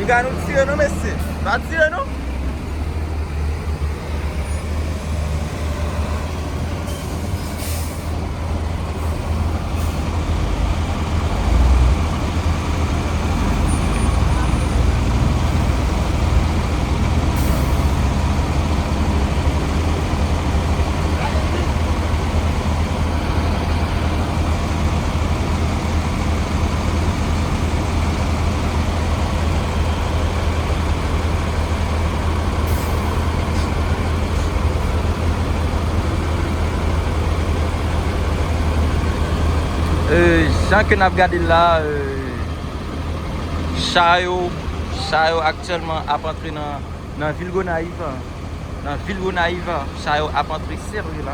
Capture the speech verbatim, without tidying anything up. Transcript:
Piga nou tire non, mesye. Pa tire non. E, jan ke n ap gade l la, e, cha yo, cha yo aktyèlman ap antre nan, nan vil Gonayiv. Nan vil Gonayiv, cha yo ap antre serye la.